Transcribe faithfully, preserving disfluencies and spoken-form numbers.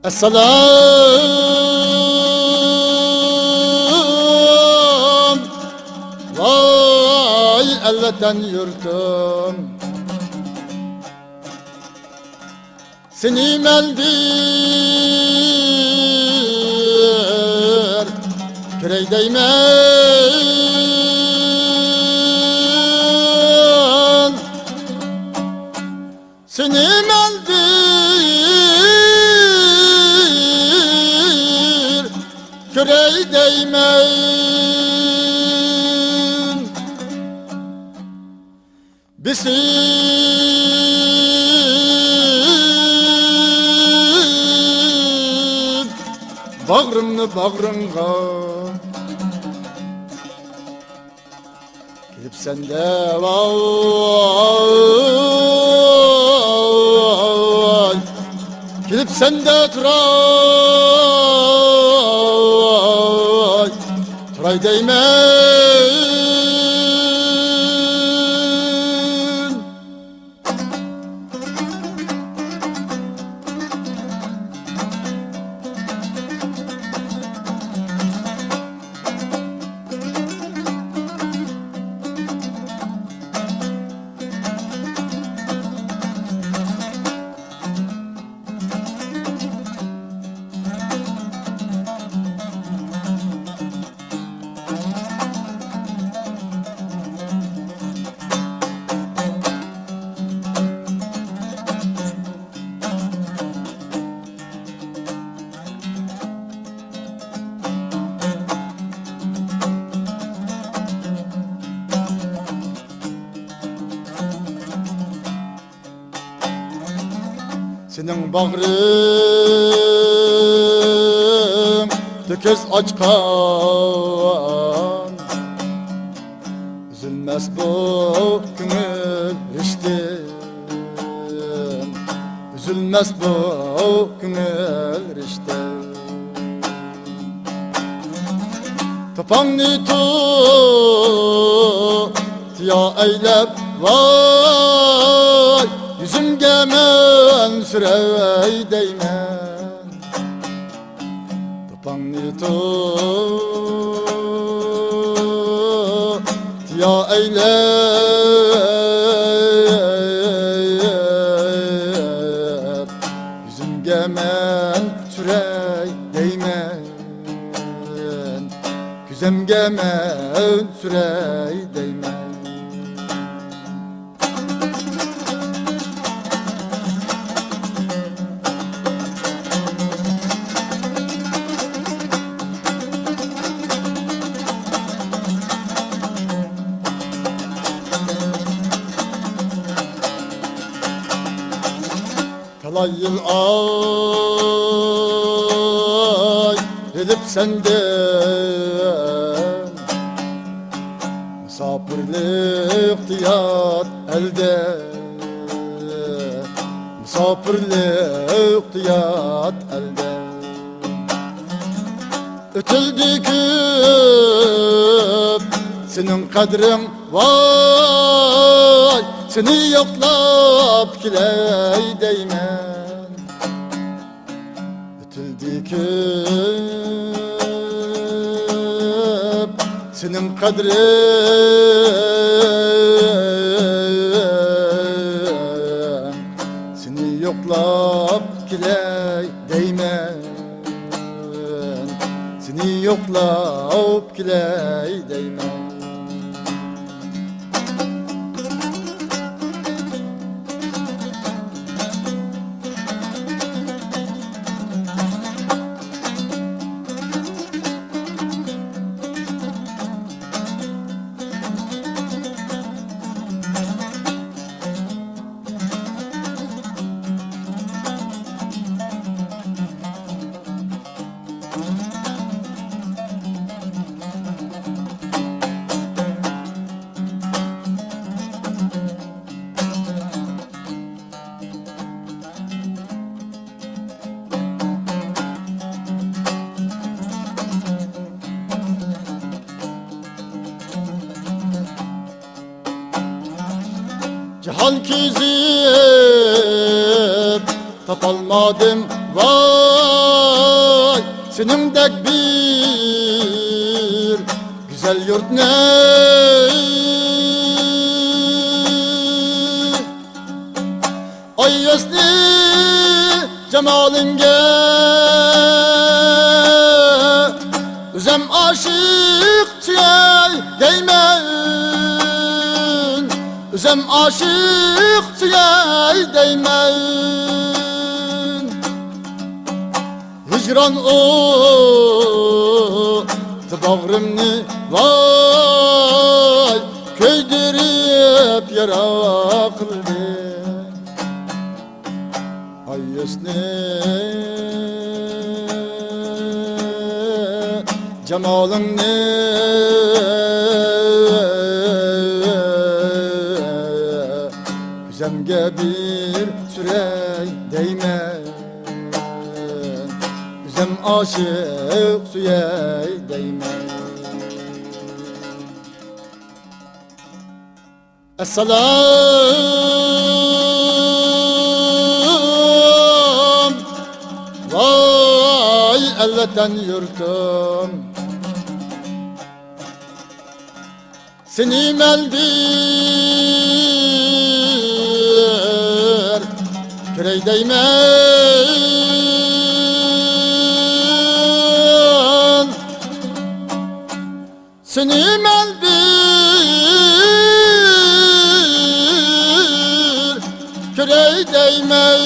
ئەسسالام، ۋاي ئەلۋەتەن يۇرتۇم. سېنى مەن بىر كۆرەي دەيمەن. سېنى مەن بىر كۆرەي دەيمەن. بېسىپ باغرىمنى باغرىڭغا، كېلىپسەن-دە ۋاي، كېلىپسەن-دە تۇراي، تۇراي دەيمەن. سېنىڭ باغرىڭدا كۆز ئاچقان، ئۈزۈلمەس بۇ كۆڭۈل رىشتىم، ئۈزۈلمەس بۇ كۆڭۈل رىشتىم. توپاڭنى تۇتۇپ تۇيا ئەيلەپ، ۋاي، يۈزۈمگە مەن سۈرەي دەيمەن. توپاڭنى تۇتۇپ تۇيا ئەيلەپ، يۈزۈمگە مەن سۈرەي دەيمەن. كۆزۈمگە مەن سۈرەي دەيمەن. تالاي يىل ئايرىلىپ سەندىن، مۇساپىرلىقتا يات ئەلدە، مۇساپىرلىقتا يات ئەلدە. ئۆتۈلدى كۆپ سېنىڭ قەدرىڭ، ۋاي، سېنى يوقلاپ كېلەي دەيمەن. ئۆتۈلدى كۆپ سېنىڭ قەدرىڭ، سېنى يوقلاپ كېلەي دەيمەن. سېنى يوقلاپ كېلەي دەيمەن. جاھان كېزىپ تاپالمادىم، ۋاي. شۇنىڭدەك بىر گۈزەل يۇرتنى، ئاي ياسنى جامالىڭگە، ئۆزۈم ئاشىق سۆيەي دەيمەن، ئۆزۈم ئاشىق سۆيەي دەيمەن. ھىجران ئوتى باغرىمنى ۋاي كۆيدۈرۈپ يارا قىلدى. ئاي ياسنى جامالىڭنى كۆزۈمگە بىر سۈرەي دەيمەن. ئۆزۈم ئاشىق سۆيەي دەيمەن. ئەسسالام، ۋاي ئەلۋەتەن يۇرتۇم. سېنى مەن بىر كۆرەي دەيمەن. سېنى مەن بىر كۆرەي دەيمەن.